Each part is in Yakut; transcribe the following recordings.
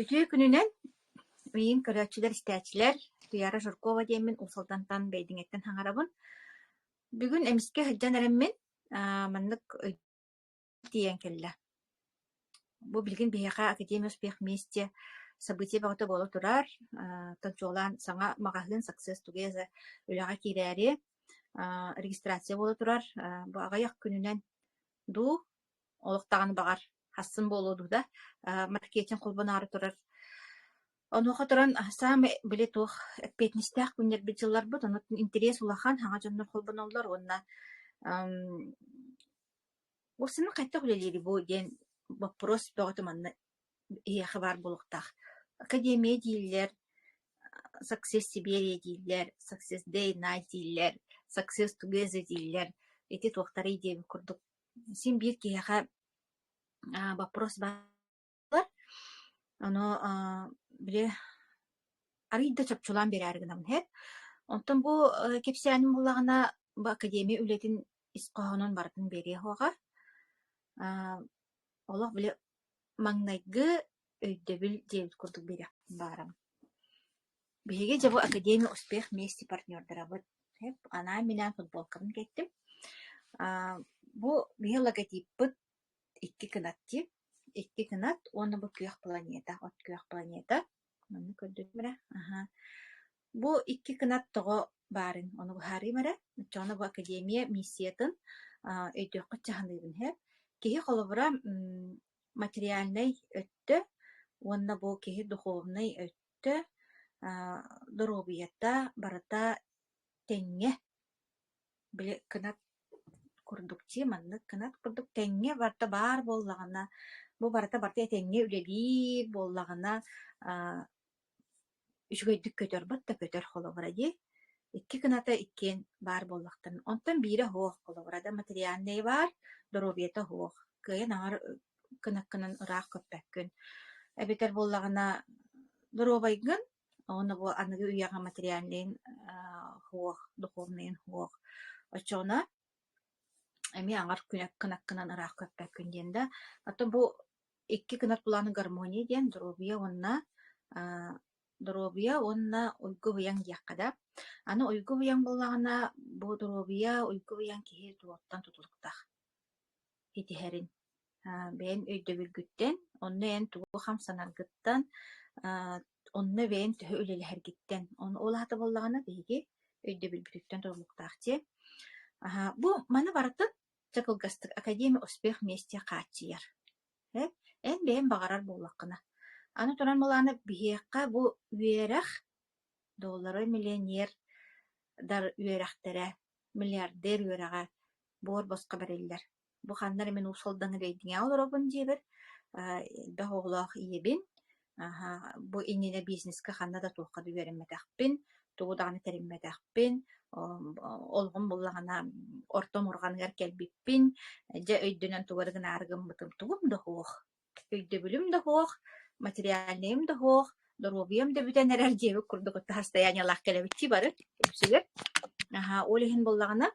Үтүө күнүнэн миигин көрөөччүлэр, истээччилэр, Туйаара Жиркова диэммин Уус Алдантан Бэйдиҥэттэн саҥарабын. Бүгүн эмискэ сылдьан эрэммин, маннык тиийэн кэллэ. Бу билигин биһиэхэ Академия успех вместе событие бөҕөтө буола турар. Оттон чуолаан саҥа маҕаһыын Success Together үлэҕэ киирээри регистрация буола турар. Бу аҕыйах күнүнэн дуу, олох даҕаны баҕар хассын буолуо дуу да, маркетинг холбоноору турар. Онуоха туран саамай били туох эппиэтинэстээх күннэрбит дьылларбыт, онон интэриэс улахан, саҥа дьоннор холбоноллор уонна Уопсайынан хайдах үлэлиирий бу диэн боппуруос бөҕөтө манна эһиэхэ баар буолуохтаах. Академия дииллэр, Success Siberia дииллэр, Success Day Night дииллэр, Success Together дииллэр. Ити туохтарый диэбит курдук син биир киһиэхэ боппуруос баар. Ону били арыый да чопчулаан биэрээри гынабын иһэр. Онтон бу кэпсээним буоллаҕына, бу академия үлэтин ис хоһоонун барытын биэриэ суоҕа. Олох били маҥнайгы өйдөбүл диэбит курдук биэриэхпин баҕарабын. Биһиги дьэ бу Академия успех вместе партнердарабыт. Анаан-минээн футболкабын кэттим. Бу биһи логотиппыт икки кынат дии. Икки кынат уонна бу күөх планета, от күөх планета. Манна көрдүм эрэ. Аһа. Бу икки кынат тоҕо баарын ону быһаарыым эрэ. Оччоҕуна бу академия миссиятын өйдүөххүт чаһыныыбын иһэ. Киһи холобура материальнай өттө уонна бу киһи духовнай өттө, доруобуйата барыта тэҥҥэ били кынат курдук дии маннык кынат курдук тэҥҥэ барыта баар буоллаҕына, бу барыта барыта этэҥҥэ үлэлиир буоллаҕына үчүгэйдик көтөр бат да көтөр холобура дии. Икки кыната иккиэн баар буоллахтарына. Онтон биирэ суох холобура да материальнай баар, доруобуйата суох. Кыайан аҥар кынаккынан ыраах көппөккүн. Эбэтэр буоллаҕына доруобайгын, уонна бу аныгы үйэҕэ материальнайын суох, духовнайын суох. Оччоҕуна эмиэ аҥар кынаккынан ыраах көппөккүн диэн да. Оттон бу Икки кынат былааны гармония диэн доруобуйа уонна доруобуйа уонна уйгу-быйаҥ диэххэ да. Аны уйгу-быйаҥ буоллаҕына, бу доруобуйа, уйгу-быйаҥ киһи туоттан тутулуктаах итиһэрин бэйэҥ өйдөбүлгүттэн, онно эн тугу хамсанаргыттан, онно бэйэҥ төһө үлэлэһэргиттэн. Ону ол аата буоллаҕына биһиги өйдөбүлбүтүттэн тутулуктаах дии. Бу маны барытын Чэ кылгастык Академия успех вместе хааччыйар. Эн бэйэҥ баҕарар буоллаххына. Аны туран былаана биһиэхэ бу үөрэх доллары миллионердар үөрэхтэрэ, миллиардер үөрэҕэ буор босхо бэриллэр. Бу ханна эрэ мин Уус Алдаҥҥа Бэйдиҥэҕэ олоробун диэбэр, элбэх оҕолоох ийэбин, бу иннинэ бизнеска ханна да туохха да үөрэммэтэхпин, тугу даҕаны тэриммэтэхпин, олоҕум буллаҕына орто омурҕаныгар кэлбиппин, дьэ өйдөнөн тугу эрэ гынаары гыммытым тугум да суох, өйдөбүлүм да суох, материальнайым да суох, доруобуйам да бүтэн эрэр диэбит курдук состояниелаах кэлэбит бары үксүгэр. Ол иһин буоллаҕына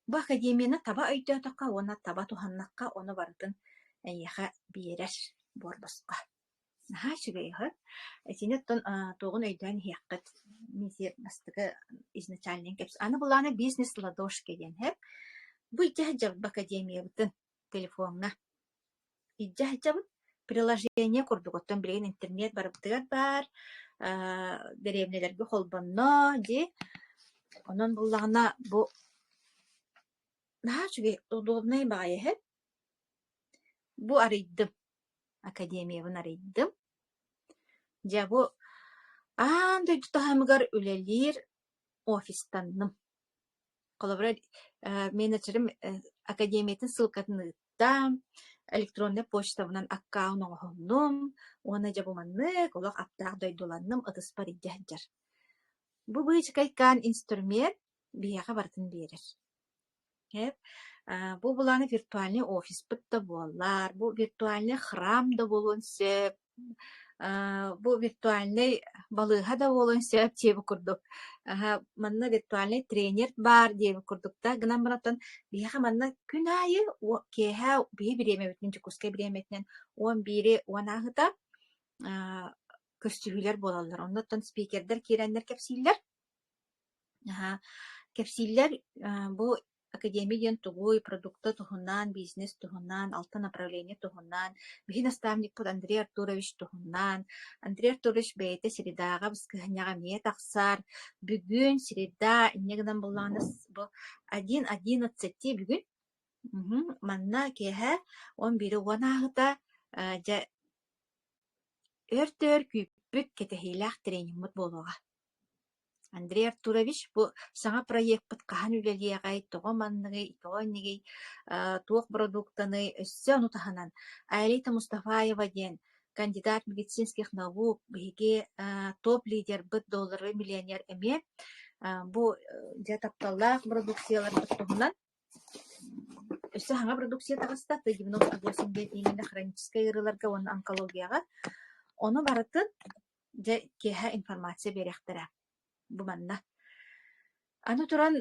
Бу академияны таба өйдөөтөххө уонна таба туһаннахха ону барытын эйиэхэ биэрэр буор босхо. Наһаа үчүгэй үһү. Итини оттон туоҕун өйдөөн иһиэххит. Мин бастакы изначальнай кэпс. Аны былаана бизнес ладошки диэн иһэр. Бу илдьэ сылдьабыт академиябытын телефоҥҥа. Илдьэ сылдьабыт. Приложение курдук оттон билигин интернет барыбытыгар баар, дэриэбинэлэргэ холбонно дии. Онон буллаҕына бу наһаа үчүгэй удобнай баҕайы иһит. Бу арыйдым, академиябын арыйдым. Дьэ бу аан дойду таһымыгар үлэлиир офистанным. Холобура, менеджерим академиятын ссылкатын ыытта, электроннай почтабынан аккаунт оҥоһуннум уонна дьэ бу маннык олох аптаах дойдуланным, ытыспар илдьэ сылдьар. Бу быычыкайкаан инструмент биһиэхэ барытын биэрэр. Бу былааны виртуальнай офиспыт да буоллар, бу виртуальнай храм да буолуон сөп, бу виртуальнай балыыһа да буолуон сөп диэбит курдук. Аһа, манна виртуальнай тренер баар диэбит курдук да гынан баран оттон биһиэхэ манна күн аайы киэһэ биһи бириэмэбитинэн Дьокуускай бириэмэтинэн 11-и 10 ааһыта көрсүһүүлэр буолаллар. Онно оттон спикердэр киирэннэр кэпсииллэр. Аһа, кэпсииллэр бу Академия диэн тугуй, продукта туһунан, бизнес туһунан, алта направление туһунан, биһи наставникпыт Андрей Артурович туһунан. Андрей Артурович бэйэтэ средаҕа, баскыһыанньаҕа эмиэ тахсар. Бүгүн среда, инньэ гынан буоллаҕына бу 1.11 бүгүн манна киэһэ 11:10 ааһыта дьэ өр-төр күүппүт кэтэһиилээх тренингмыт буолуоҕа. Андрей Артурович, бу саҥа проекпыт хаһан үлэлиэҕэй, тоҕо манныгый, тоҕо иннигий, туох бородууктаный, өссө ону таһынан Аэлита Мустафаева диэн кандидат медицинских наук, биһиги топ-лидербыт, долларовый миллионер эмиэ бу дьэ тапталлаах бородууксуйаларбыт туһунан Өссө саҥа продукция таҕыста, Т-98 диэн именно хроническай ыарыыларга уонна онкологияҕа. Ону барытын дьэ киэһэ информация биэриэхтэрэ бу манна. Аны туран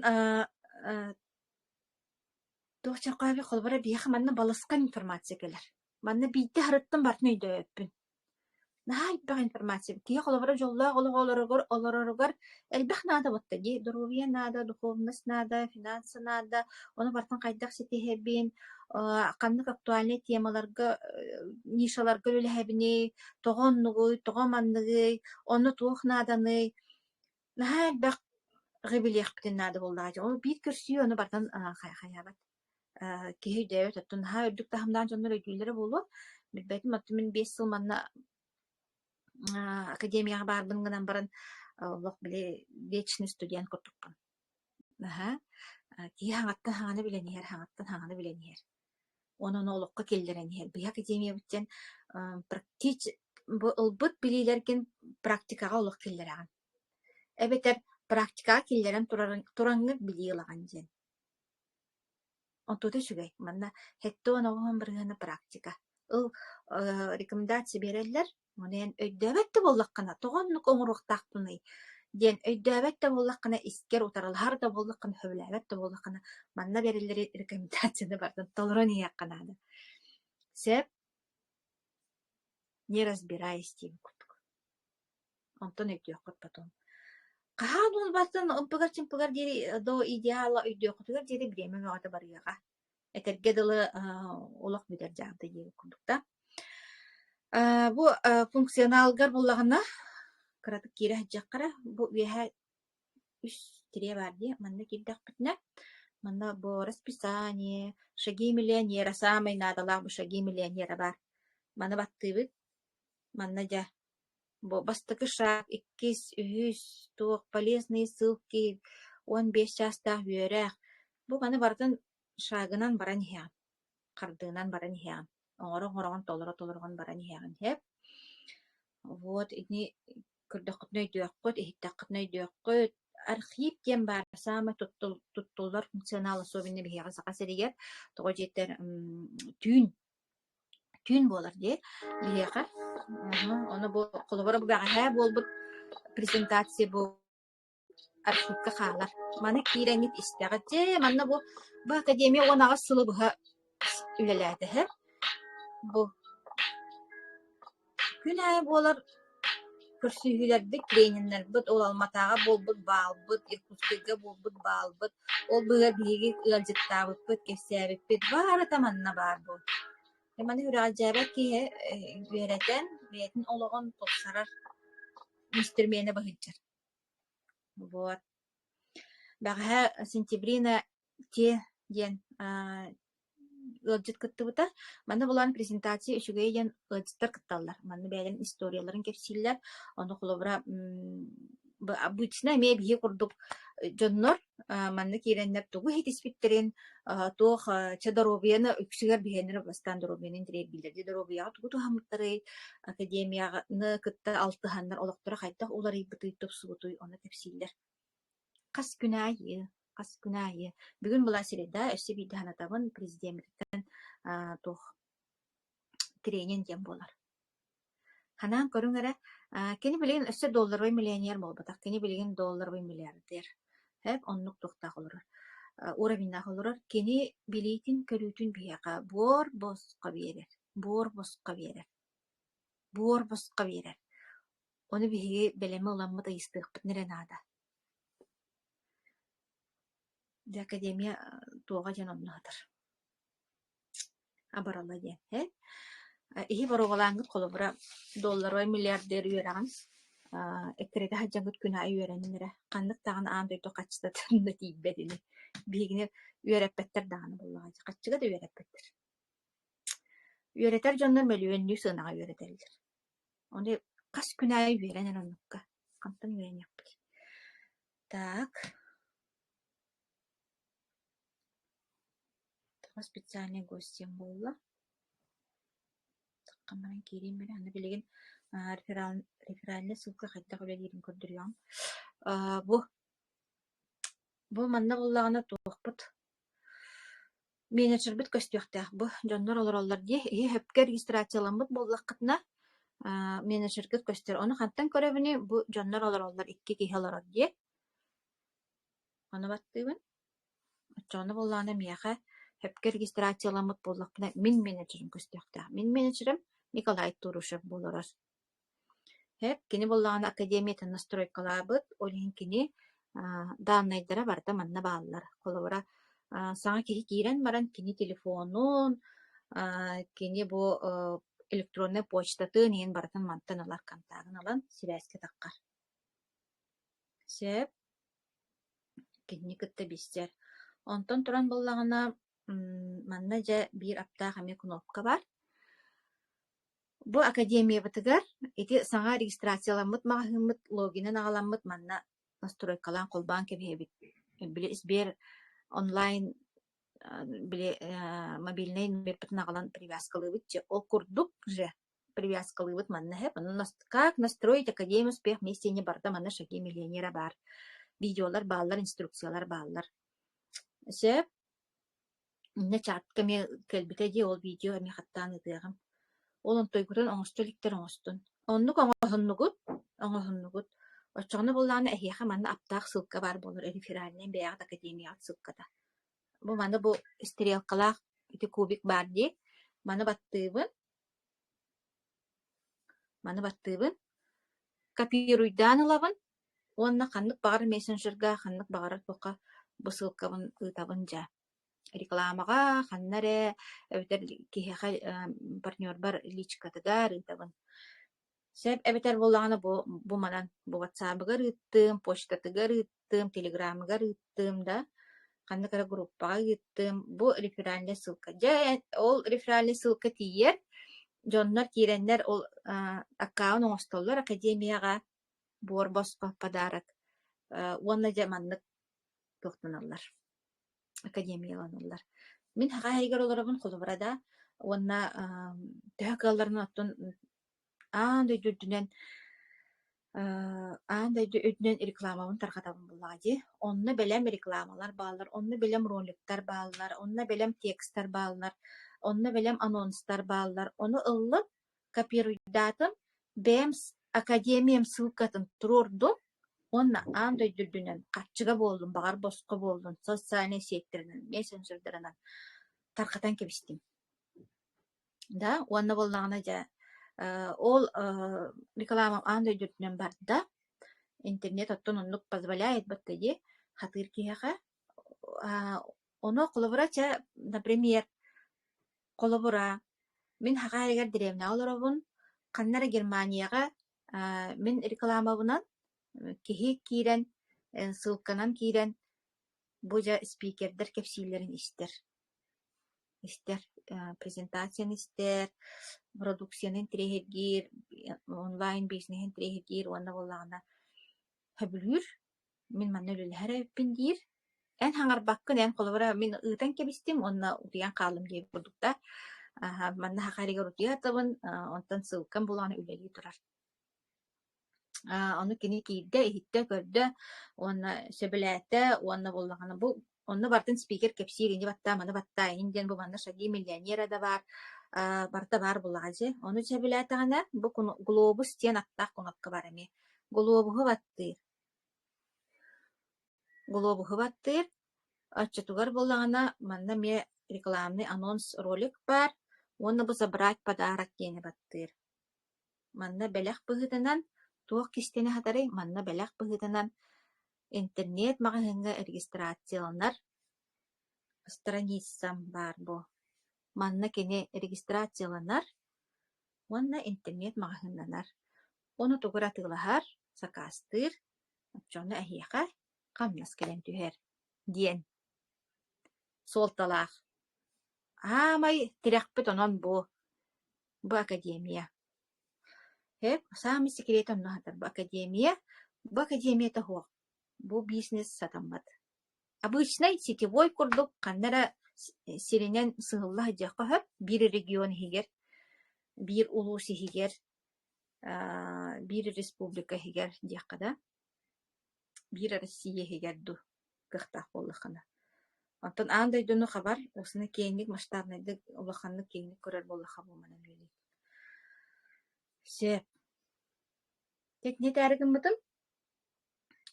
туох чаххаабый холобура биһиэхэ манна балысхан информация кэлэр. Манна биирдэ сырыттым барытын өйдөөбөппүн. Наһаа элбэх информация. Киһи холобура дьоллоох олоҕу олороругар, олороругар элбэх наада буолта дии. Доруобуйа наада, духовность наада, финансы наада. Ону барытын хайдах ситиһэбин, ханнык актуальнай темаларга, нишаларга үлэлэһэбиний, тоҕо оннугуй, тоҕо манныгый, онно туох нааданый. Наһаа элбэх билиэхпитин наада буоллаҕа дии. Ол биир көрсүһүү ону барытын хайаабат. Киһи өйдөөбөт, оттон наһаа үрдүк таһымнаах дьоннор өйдүүллэрэ буолуо. Билбэтим, оттон мин 5 сыл манна академияҕа баарбын гынан баран, олох били вечный студент курдукпун. Аһа, киһи хаҥаттан хаҥаны билэн иһэр, хаҥаттан хаҥаны билэн иһэр. Уонна ону олоххо киллэрэн иһэр. Биһи академиябыт диэн практич бу ылбыт билиилэргин практикаҕа олох киллэрэҕин. Эбэтэр практикаҕа киллэрэн турарын тураҥҥын билии ылаҕын диэн. Онтута үчүгэй. Манна 79 бырыһыана практика. Ыл рекомендация биэрэллэр, ону эн өйдөөбөт да буоллаххына, тоҕо оннук оҥоруохтаахпыный диэн өйдөөбөт да буоллаххына, искэр утарылаһар да буоллаххына, сөбүлээбэт да буоллаххына, манна бэриллэр рекомендацияны барытын толорон иһиэххэ наада. Сөп? Не разбираясь диэбит курдук. Онтон өйдүөххүт потом. Хаһан уолбатын ымпыгар-чымпыгар диэри до идеала өйдүөххүтүгэр диэри бириэмэ бөҕөтө барыаҕа. Этэргэ дылы олох бүтэр дьаабыта диэбит курдук да. Бу функционалгар буллаҕына кыратык киирэ сылдьыахха эрэ. Бу үөһэ үс тириэ баар дии. Манна киирдэхпитинэ манна бу расписание, шаги миллионера саамай наадалаах бу шаги миллионера баар. Маны баттыыбыт. Манна дьэ Бу бастакы шаг, иккис, үһүс, туох полезные ссылки, 15 чаастаах үөрэх. Бу маны барытын шагынан баран иһэҕин, хардыынан баран иһэҕин, оҥоро-оҥороҕун, толоро-толороҕун баран иһэҕин иһэ. Вот ини көрдөххүтүнэ өйдүөххүт, иһиттэххитинэ өйдүөххүт. Архив диэн баар саамай туттуллар функционал особенно биһиэхэ Саха сиригэр. Тоҕо диэтэр түүн Түүн буолар дии биһиэхэ. Ону бу холобура бу бэҕэһээ буолбут презентация бу архивка хаалар. Маны киирэҥҥит истэҕит. Дьэ, манна бу бу академия 18 сылы быһа үлэлээтэ Бу күн аайы буолар көрсүһүүлэрбит, трениннэрбит, ол Алматаҕа буолбут баалбыт, Иркутскайга буолбут баалбыт, ол быыһыгар биһиги ыалдьыттаабыппыт, кэпсээбиппит барыта манна баар буол. Маны үрэҕэлдьээбэт киһи үөрэтэн, бэйэтин олоҕун тупсарар инструмена быһыйдьар. Вот. Бэҕэһээ сентябрина Те диэн ыалдьыт кыттыбыта. Манна булан презентация үчүгэй диэн ыалдьыттар кытталлар. Манна бэйэлэрин историяларын кэпсииллэр. Ону холобура обычно эмиэ биһи курдук дьоннор манна киирэннэр тугу иһитиспиттэрин, туох чэ доруобуйаны үксүгэр биһиэннэрэ бастаан доруобуйаны интэриэһиргииллэр. Дьэ доруобуйаҕа тугу туһаммыттарый, академияны кытта алтыһаннар олохторо хайдах уларыйбытый, тупсубутуй ону кэпсииллэр. Хас күн аайы, хас күн аайы. Бүгүн была среда, өссө биирдэ санатабын, президеммититтэн туох тренинг диэн буолар. Ханаан көрүҥ эрэ, кини билигин өссө долларовай миллионер буолбатах, кини билигин долларовай миллиардер. Эп оннук туохтаах олорор, уровеннаах олорор. Кини билиитин-көрүүтүн биһиэхэ буор босхо биэрэр, буор босхо биэрэр, буор босхо биэрэр. Ону биһиги бэлэми ыламмыт ыйыстыахпытын эрэ наада. Дьэ академия туоҕа диэн онно сытар. Абырала диэн ээ. Иһи боруобалааҥҥыт холобура долларовай миллиардер үөрэҕин эккирэтэ сылдьаҥҥыт күн аайы үөрэнин эрэ. Ханнык даҕаны аан дойду хаччытатын да тиийбэт ини. Биһигини үөрэппэттэр даҕаны буоллаҕа дии. Хаччыга да үөрэппэттэр. Үөрэтэр дьоннор мөлүйүөннүү сыанаҕа үөрэтэллэр. Ону хас күн аайы үөрэн эрэ оннукка. Хантан үөрэниэхпитий? Так. Тоҕо специальный гость диэн буолла? Таххан баран киириим эрэ. Аны билигин реферальнай ссылка хайдах үлэлиирин көрдөрүөҕүм. Бу манна буоллаҕына туохпут менеджербит көстүөхтээх. Бу дьоннор олороллор дии. Иһи сөпкө регистрацияламмыт буоллаххытына менеджергыт көстөр. Ону хантан көрөбүнүй? Бу дьоннор олороллор, икки киһи олорор дии. Ону баттыыбын. Оччоҕуна буоллаҕына миэхэ сөпкө регистрацияламмыт буоллахпына мин менеджерим көстүөхтээх. Мин менеджерим Николай Турушев буоларар. Сөп, кини буоллаҕына академиятын настройкалаабыт, ол иһин кини дааннайдара барыта манна бааллар. Холобура, саҥа киһи киирэн баран кини телефонун, кини бу электроннай почтатын иһин барытын мантан ылар, контагын ылан сибээскэ таххар. Сөп. Кинини кытта билсэр. Онтон туран буоллаҕына, манна дьэ биир аптаах эмиэ кнопка баар. Бу академиябытыгар ити саҥа регистрацияламмыт маҕаһыыммыт логинын аҕаламмыт манна настройкалаан холбоон кэбиһэбит. Били Сбер онлайн били мобильнай номербытын аҕалан привязкалыыбыт дьэ ол курдук же привязкалыыбыт манна иһэ. Онон как настроить Академию успех вместе не барыта манна шаги миллионера баар. Видеолар бааллар, инструкциялар бааллар. Сөп. Иннэ чатка эмиэ кэлбитэ дии, ол видео эмиэ хаттаан ыытыаҕым. Ол онтойгутун оҥосто иликтэр оҥостун. Оннук оҥоһуннугут, оҥоһуннугут. Оччоҕуна буоллаҕына эһиэхэ манна аптаах ссылка баар буолар, реферальнай бэйэҕит академияҕыт ссылката. Бу маны бу стрелкалаах ити кубик баар дии. Маны баттыыбын. Маны баттыыбын, копируйдаан ылабын уонна ханнык баҕарар мессенджергэ, ханнык баҕарар туохха бу ссылкабын ыытабын дьэ. Рекламаҕа ханна эрэ эбэтэр киһиэхэ партнербар личкатыгар ыытабын. Сөп эбэтэр буоллаҕына бу бу манан бу ватсабыгар ыыттым, почтатыгар ыыттым, телеграмыгар ыыттым да, ханнык эрэ группаҕа ыыттым. Бу реферальнай ссылка. Дьэ ол реферальнай ссылка тиийэр, дьоннор киирэннэр ол аккаунт оҥостоллор академияҕа буор босхо подарок уонна дьэ маннык туохтаналлар академияланаллар. Мин Саха иһигэр олоробун холобура да уонна төһө кыалларынан оттон Аан дойду үрдүнэн аан дойду үрдүнэн рекламабын тарҕатабын буоллаҕа дии. Онно бэлэм рекламалар бааллар, онно бэлэм роликтар бааллар, онно бэлэм текстар бааллар, онно бэлэм анонстар бааллар. Ону ыллым, копируйдаатым, бэйэм академиям ссылкатын туруордум уонна аан дойду үрдүнэн харчыга буоллун, баҕар босхо буоллун, социальнай сетьтэринэн, мессенджердарынан тарҕатан кэбистим. Да, уонна буоллаҕына дьэ ол реклама аан дойду үрдүнэн барда. Интернет оттон оннук позволяет батта дии хатыыр киһиэхэ. Ону холобура чэ, например, холобура, мин Саха сиригэр дэриэбинэҕэ олоробун, ханна эрэ Германияҕа мин рекламабынан киһи киирэн, ссылканан киирэн бу дьэ спикердэр кэпсииллэрин истэр. Истэр, презентацияны истэр, продукцияны интэриэһиргиир, онлайн бизнеһи интэриэһиргиир уонна буоллаҕына сөбүлүүр, мин манна үлэлэһэр эбиппин диир. Эн хаҥарбаккын, эн холобура мин ыытан кэбистим уонна утуйан хааллым диэбит курдук да, манна саха эригэр утуйа сытабын, онтон ссылкам буоллаҕына үлэлии турар. Ону кини киирдэ, иһиттэ, көрдө уонна сөбүлээтэ уонна буоллаҕына бу онно барытын спикер кэпсиир ини баттаа, маны баттаа, иһин диэн бу манна шаги миллионера да баар. Барыта баар буоллаҕа дии. Ону сөбүлээтэҕинэ, бу глобус диэн аттаах кнопка баар эмиэ. Глобуһу баттыыр. Глобуһу баттыыр. Оччотугар буоллаҕына, манна эмиэ рекламный анонс ролик баар уонна бу «Забрать подарок» диэни баттыыр. Манна бэлэх быһыытынан туох кистэнэ сытарый? Манна бэлэх быһыытынан интернет маҕаһыыҥҥа регистрацияланар страницам баар бу. Манна кини регистрацияланар уонна интернет маҕаһыыннанар. Ону тугу эрэ атыылаһар, сакаастыыр, оччоҕуна эһиэхэ хамнас кэлэн түһэр диэн суолталаах. Аамай тирэхпит онон бу, бу академия. Эп саамай секрет онно сытар бу академия, бу академията суох, бу бизнес сатаммат. Обычнай сетевой курдук ханна эрэ сиринэн сыһылла сылдьыахха сөп, биир регион иһигэр, биир улуус иһигэр, биир республика иһигэр диэххэ да, биир Россия иһигэр дуу кыахтаах буоллаххына. Оттон аан дойдуну хабар, осуна киэҥник масштабнайдык, улаханнык киэҥник көрөр буоллахха бу манан үлэлиир. Сөп. Итини этээри гыммытым,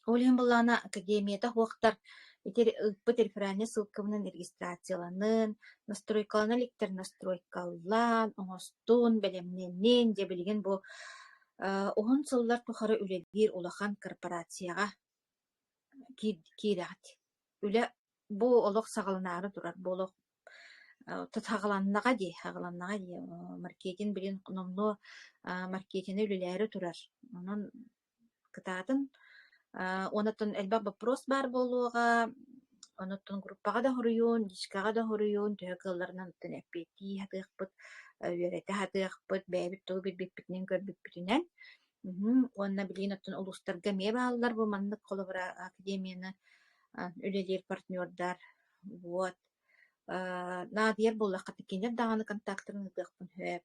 Ол иһин былаана академията суохтар ити ыыппыт реферальнай ссылкабынан регистрацияланын, настройкалана иликтэр настройкалаан, оҥостун, бэлэмнэнин, дьэ билигин бу уһун сыллар тухары үлэлиир улахан корпорацияҕа киирэҕит. Үлэ бу олох саҕаланаары турар, бу олох саҕаланнаҕа дии, саҕаланнаҕа дии, маркетинг билигин номнуо маркетины үлэлээри турар. Онон кытаатын. Онуттан элбэх боппуруос баар буолуоҕа, онуттан группаҕа да хоруйуун, личкаҕа да хоруйуун, төһө кыалларынан оттон эппиэттии сатыахпыт, үөрэтэ сатыахпыт, бэйэбит тугу билбиппитинэн, көрбүппүтүнэн. Уонна билигин оттон улуустарга эмиэ бааллар бу маннык холобура академияны үлэлиир партнердар. Вот. Наадыйар буоллахха кинилэр даҕаны контактарын ыытыахпын сөп.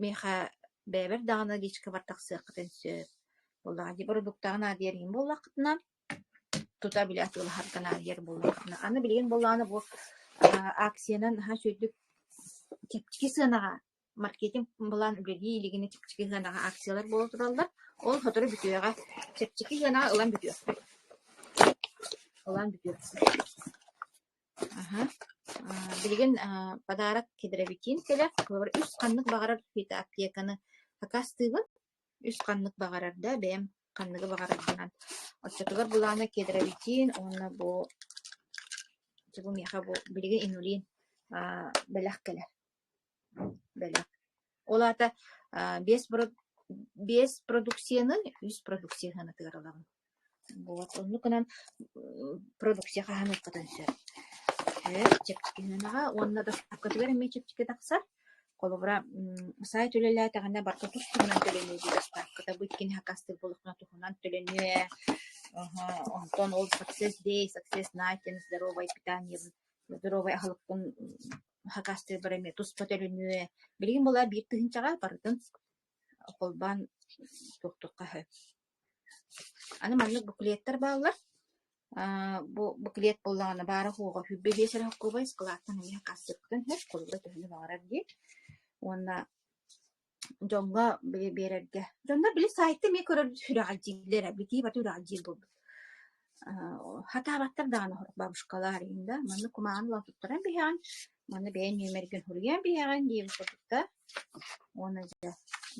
Миэхэ бэйэбэр даҕаны личкабар тахсыаххытын сөп. Буоллаҕа дии бородууктаҕа наадыйар иһин буоллаххытына, тута били атыылаһарга наадыйар буоллаххытына. Аны билигин буоллаҕына бу акциянан наһаа үчүгэйдик чэпчэки сыанаҕа маркетинг былаан үлэлии илигинэ чэпчэки сыанаҕа акциялар буола тураллар. Ол сотору бүтүөҕэ. Чэпчэки сыанаҕа ылан бүтүөхпүт. Ылан бүтүөхпүт. Аһа, билигин подарок кедровитин кэлэр. Холобур, үс ханнык баҕарар фитоаптеканы сакаастыыбын. Үс ханнык баҕарар да, бэйэм ханныгы баҕарарбынан. Оччотугар былаана кедровитин уонна бу бу миэхэ бу билигин инулин бэлэх кэлэр. Бэлэх. Ол аата биэс продукцияны үс продукция сыанатыгар ылабын. Вот оннук гынан продукция хаһаныаххытын сөп. Чэпчэки сыанаҕа уонна доставкатыгар эмиэ чэпчэки тахсар. Холобура, сайт үлэлээтэҕинэ барыта тус туһунан төлөнүө дии доставката. Бу иккини хакастыыр буоллаххына туһунан төлөнүө. Онтон ол Success Day, Success Night диэн здоровое питание здоровай аһылыкпын хакастыырбар эмиэ туспа төлөнүө. Билигин буоллар биир тыһыынчаҕа барытын холбоон туохтуохха сөп. Аны маннык буклеттар бааллар. Бу буклет буоллаҕына баара-суоҕа 25 эрэ холкуобай ыскылааттан эмиэ хакастыаххытын сөп, холобура төһөнү баҕарар дии. Уонна дьоҥҥо биэрэргэ. Дьоннор били сайты эмиэ көрөр сүрэҕэлдьииллэр ээ, битии баты үрэҕэлдьиир буолбут. Хатаабаттар даҕаны сорох бабушкалар иһин да, маннык кумааҕыны ылан туттаран биһэҕин, манна бэйэҥ нүөмэргин суруйан биһэҕин диэбит курдук да. Уонна дьэ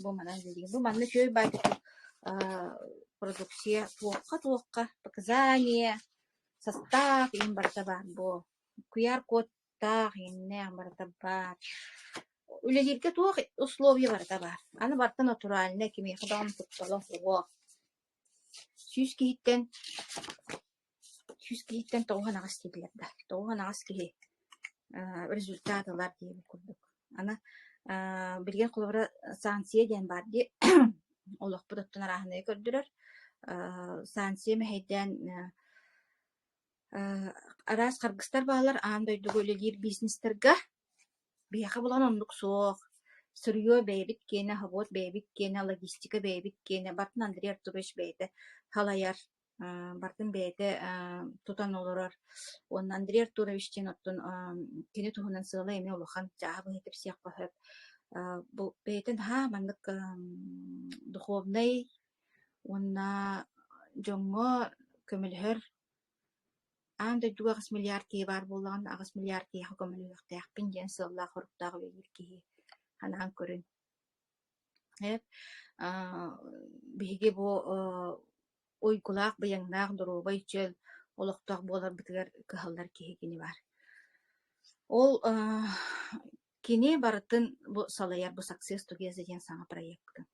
бу манан билигин бу манна үчүгэй баайдык продукция туохха-туохха показания, состав иһин барыта баар буо. QR-код таах иҥнээх барыта баар. Үлэлииргэ туох условие барыта баар. Аны барыта натуральнай, кимиэхэ даҕаны куттала суох. 100 киһиттэн 100 киһиттэн 98 диэтилэр да, 98 киһи результат ылар диэбит курдук. Аны билигин холобура санкция диэн баар дии, олохпут оттон арааһынайы көрдөрөр. Санкция мэһэйдээн Араас харгыстар бааллар аан дойдуга үлэлиир бизнестэргэ. Биһиэхэ булан оннук суох. Сырье бэйэбит киэнэ, собуот бэйэбит киэнэ, логистика бэйэбит киэнэ, барытын Андрей Артурович бэйэтэ салайар. Барытын бэйэтэ тутан олорор. Уонна Андрей Артурович диэн оттон кини туһунан сыала эмиэ улахан чааһы быһа кэпсиэххэ сөп. Бу бэйэтин наһаа маннык духовнай уонна дьоҥҥо көмөлөһөр аан дойдуга 8 миллиард киһи баар буоллаҕына, 8 миллиард киһиэхэ көмөлөһүөхтээхпин диэн сыаллаах-соруктаах үлэлиир киһи санаан көрүн. Биһиги бу уйгулаах, быйаҥнаах, доруобай, чөл олохтоох буоларбытыгар кыһаллар киһи кини баар. Ол кини барытын бу салайар бу Success Together диэн саҥа проекпытын.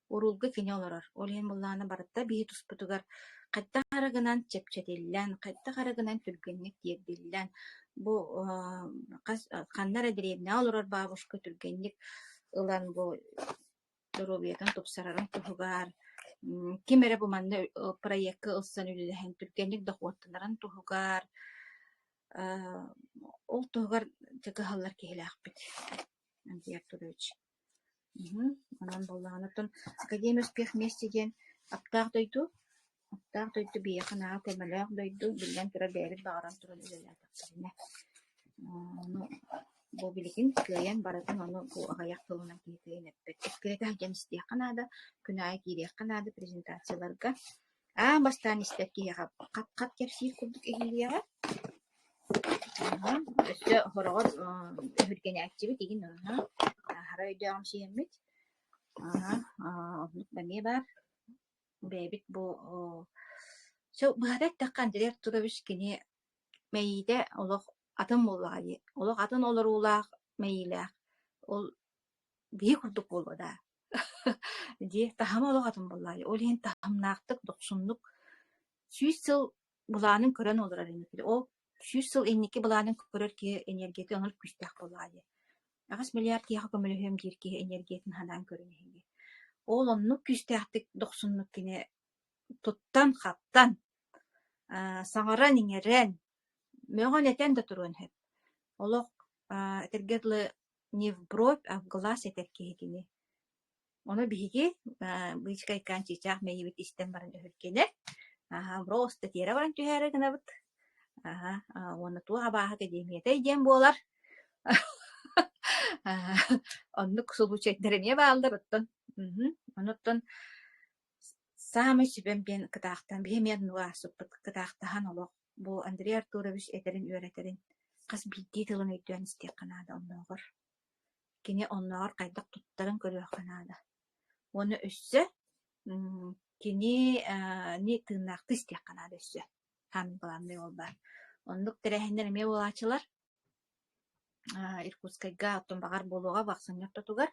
Уруулга кини олорор, ол иһин былаана барыта биһи туспутугар хайдах эрэ гынан чэпчэтиллэн, хайдах эрэ гынан түргэнник тиэрдиллэн, бу хас ханна эрэ дэриэбинэҕэ олорор бабушка түргэнник ылан бу доруобуйатын тупсарарын туһугар, ким эрэ бу манна проекка ылсан үлэлэһэн түргэнник дохуоттанарын туһугар, ол туһугар дьэ кыһаллар киһилээхпит Андрей Артурович. Онон буоллаҕына, оттон Академия успех вместе диэн аптаах дойду, аптаах дойду биһиэхэ наһаа көмөлөөх дойду, биллэн турар бэйэбит баҕаран туран үлэлээтэхпитинэ. Ону бу билигин кыайан барытын ону бу аҕыйах тылынан киһи кыайан эппэт. Эккирэтэ сылдьан истиэххэ наада, күн аайы киириэххэ наада презентацияларга. Аан бастаан истэр киһиэхэ хат-хат кэпсиир курдук иһиллиэҕэ. Өссө хороҕор өһүргэнээччибит игин аһара өйдөөҕүмсүйэммит оннук эмиэ баар. Бэйэбит бу быһата эттэххэ Андрей Артурович кини мэйиитэ олох атын буоллаҕа дии. Олох атын олоруулаах мэйиилээх. Ол биһи курдук буолуо даа дии таһыма олох атын буоллаҕа дии. Ол иһин таһымнаахтык, дохсуннук 100 сыл былаанын көрөн олорор инники. Ол 100 сыл инники былаанын көрөр киһи энергията оннук күүстээх буоллаҕа дии. 8 миллиард киһиэхэ көмөлөһүөм диир киһи энергиятын санаан көрүн эһиги. Ол оннук күүстээхтик дохсуннук кини туттан-хаптан, саҥаран-иҥэрэн, мөҕөн-этэн да туруон сөп. Олох этэргэ дылы не в бровь, а в глаз этэр киһи кини. Ону биһиги быычыкайкаан чыычаах мэйиибит истэн баран өһүргэнэр, аһа просто тиэрэ баран түһээри гынабыт, аһа уонна туох абааһы академиятай диэн буолар. Оннук случайдар эмиэ бааллар оттон онуттан саамай сүбэм диэн кытаахтаан биһи эмиэ оннуга ааспыппыт кытаахтаһан олох бу Андрей Артурович этэрин үөрэтэрин хас биирдии тылын өйдөөн истиэххэ наада оннооҕор. Кини оннооҕор хайдах туттарын көрүөххэ наада. Уонна өссө кинини тыыннаахтыы истиэххэ наада өссө. Самый главный ол баар. Оннук тэрээһиннэр эмиэ буолааччылар. Иркутскайга оттон баҕар буолуоҕа ахсынньы ортотугар,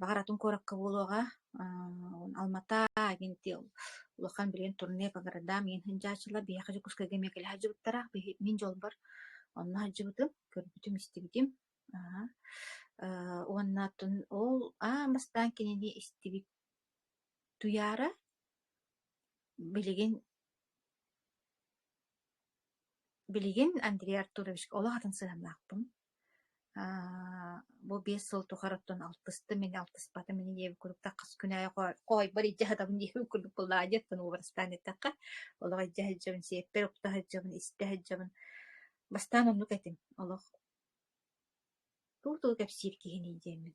баҕар атын куоракка буолуоҕа. Алмата диэн улахан билигин турне по городам иэн сылдьааччылар биһиэхэ Дьокуускайга эмиэ кэлэ сылдьыбыттара. Мин дьолбор онно сылдьыбытым, көрбүтүм, истибитим. Уонна оттон ол аан бастаан кинини истибит Туйаара билигин билигин Андрей Артуровичка олох атын сыһыаннаахпын. Бу 5 сыл тухары оттон алтыстым, мин алтыспатым ини диэбит курдук хас күн аайы хоойбор илдьэ сытабын диэбит курдук буоллаҕа дии оттон уобарастаан эттэххэ олох илдьэ сылдьабын, сиэппэр укта сылдьабын, истэ сылдьабын. Бастаан оннук этим олох Тугу-тугу кэпсиир киһиний диэммин.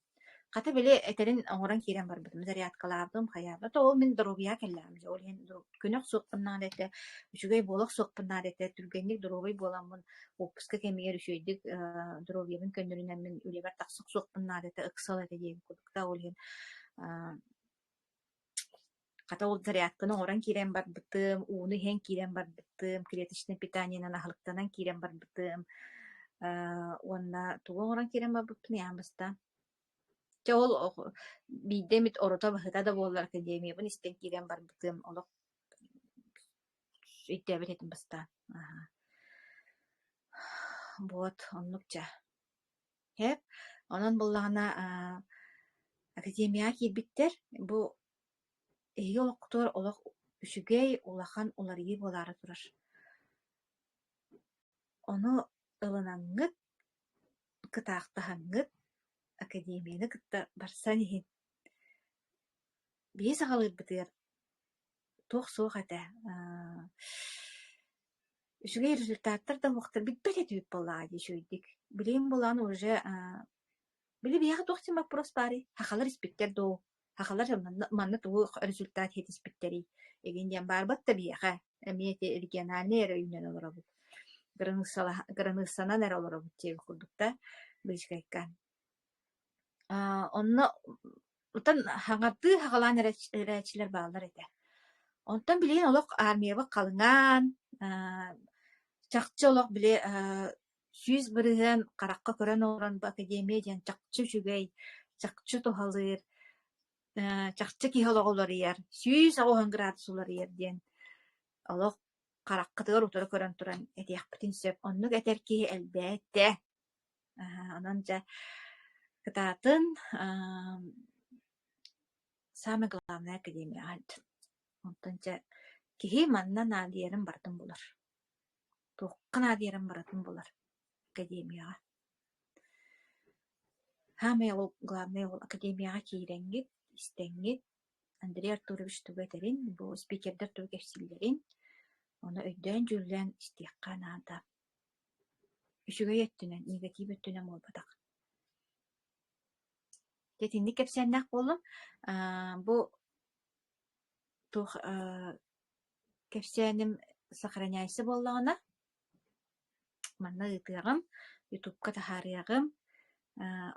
Хата били этэрин оҥорон киирэн барбытым, зарядкалаабытым, хайаабыт. Ол мин доруобуйаҕа кэллэҕим дьэ, ол иһин көнө охсуохпун наада этэ, үчүгэй буола охсуохпун наада этэ, түргэнник доруобай буоламмын, уоппуска кэмигэр үчүгэйдик доруобуйабын көннөрүнэммин үлэбэр тахса охсуохпун наада этэ, ыксал этэ диэбит курдук да, ол иһин Хата ол зарядканы оҥорон киирэн барбытым, ууну иһэн киирэн барбытым, клеточнай питаниенан аһылыктанан киирэн барбытым уонна тугу оҥорон киирэн барбыппын аан бастаан. Чэ ол биирдэ эмит орото-баһыта да буоллар академиябын истэн киирэн барбытым, олох өйдөөбөт этим бастаан. Вот оннук дьэ. Һэп, онон буоллаҕына академияҕа киирбиттэр, бу эһиги олоххутугар олох үчүгэй, улахан уларыйыы буолаары турар. Ону ылынаҥҥыт, кытаахтаһаҥҥыт, академияны кытта барсан иһин. Биһи саҕалыырбытыгар. Туох суох этэ. Үчүгэй результаттар да суохтар билбэт этибит буоллаҕа дии үчүгэйдик. Билигин буолан уже били биһиэхэ туох диэн боппуруос баарый? Сахалар испиттэр дуу? Сахалар манна, манна тугу результат ситиспиттэрий? Игин диэн баарбат да биһиэхэ. Эмиэ ити региональнай эрэ үүнэн олоробут. Кыраныыссанан эрэ олоробут диэбит курдук да быычыкайка. Онно оттон хаҥардыы хаҕалаан эрээччилэр бааллар этэ. Онтон билигин олох армиябыт халыҥаан, чахчы олох били 100% харахха көрөн олорон бу академия диэн чахчы үчүгэй, чахчы туһалыыр, чахчы киһи олоҕо уларыйар, 180 градус уларыйар диэн олох хараххытыгар утары көрөн туран этиэхпитин сөп. Оннук этэр киһи элбээтэ. Онон дьэ кытаатын, самое главное академияҕа сылдьын. Онтон дьэ киһи манна наадыйарын барытын булар. Туохха наадыйарын барытын булар академияҕа. Саамай ол главное ол академияҕа киирэҥҥит, истэҥҥит, Андрей Артурович тугу этэрин, бу спикердэр тугу кэпсииллэрин, ону өйдөөн-дьүүллээн истиэххэ наада. Үчүгэй өттүнэн, негатив өттүнэн буолбатах. Дьэ итинник кэпсээннээх буоллум. Бу туох кэпсээним сохраняйся буоллаҕына, манна ыытыаҕым, ютубка таһаарыаҕым.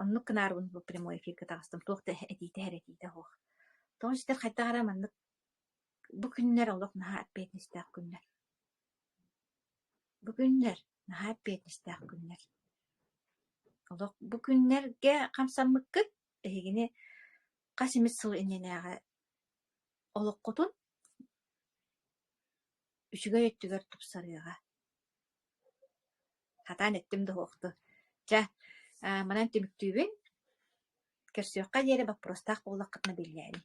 Оннук гынаарбын бу прямой эфиргэ таҕыстым. Туох да этиитэ эрэтиитэ суох. Тоҕо ситэр хайдах эрэ маннык бу күннэр олох наһаа эппиэтинэстээх күннэр. Бу күннэр наһаа эппиэтинэстээх күннэр. Олох бу күннэргэ хамсаммыккыт эһигини хас эмит сыл иннинээҕи олоххутун үчүгэй өттүгэр тупсарыаҕа. Хатаан эттим да уһуохту. Чэ, манан түмүктүүбүн. Көрсүөххэ диэри боппуруостаах буоллаххытына биллээриҥ.